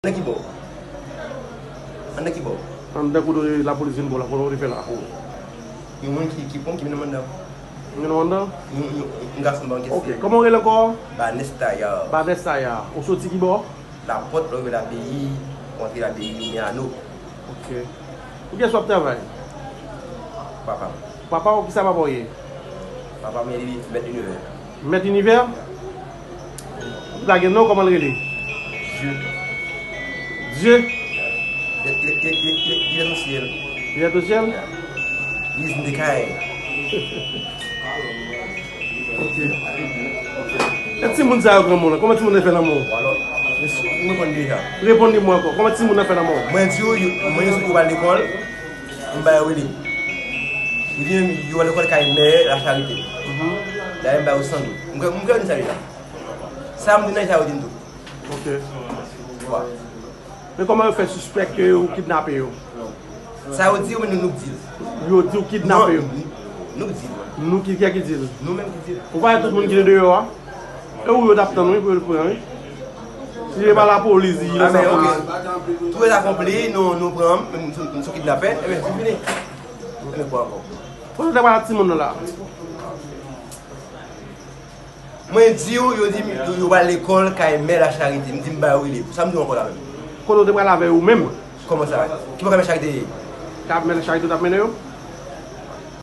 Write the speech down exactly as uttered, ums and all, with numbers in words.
Anndan ki bò? Anndan ki bò? Anndan kote lapolis vin pran w la, kote w te fè la? Yon moun ki, ki pran m, ki mennen m anndan. Ki mennen w anndan? Yon, yon, yon gason ban kèsye. Ok, kòman w rele ankò? Banès Tayar. Banès Tayar. Ou soti ki bò? Lapòt, lè w rive Lapeyi, ou antre Lapeyi, ou men Ano. Ok. Pou kiyès w ap travay? Papa m. Papa w, kisa papa w ye? Papa m, li mèt inivè. Mèt inivè? Li pa gen non, kòman l rele? Dye. Dye? Li, li, li, li, li, li nan syèl. Li nan syèl? Li vin de kay. Ok. E timoun sa yo granmoun lan, kòman timoun nan fè nan men w? Alò, mwen reponn deja. Reponn li mwen ankò. Kòman timoun nan fè nan men w? Mwen di w, yo, mwen yo sot yo pral lekòl, m ba yo rele. Yo di yo pral lekòl kay mè Lacharite. Mhm. Dayè m ba yo san goud. M kwè, m kwè yo di sa deja. Sa m di nan sa yo di m tou. Ok. Wa. Men kòman yo fè sispèk ke ou kidnape yo? Sa yo di yo, men nou, nou k di l. Yo di w kidnape yo? Non, nou, nou k di l. Nou ki, kiyès ki di l? Nou menm ki di l. Ou pa wè tout moun ki te deyò a? E ou yo t ap tann, wi, pou yo pran, wi. Si se pa lapolis, li nan sa polis. Tou leta konpli, nou, nou pran, m, m, m sou kidnapè, ebyen, se fini. Ebyen, kwa ankò? Kote w te pral ak timoun nan la? Mwen di w, yo di m, yo, yo pral lekòl kay mè Lacharite. M di m ba yo rele. Sa m di w ankò la menm? Kote w te pral avè yo menm? Kòman sa? Ki bò kay mè Lacharite ye? Kay mè Lacharite w t ap mennen yo?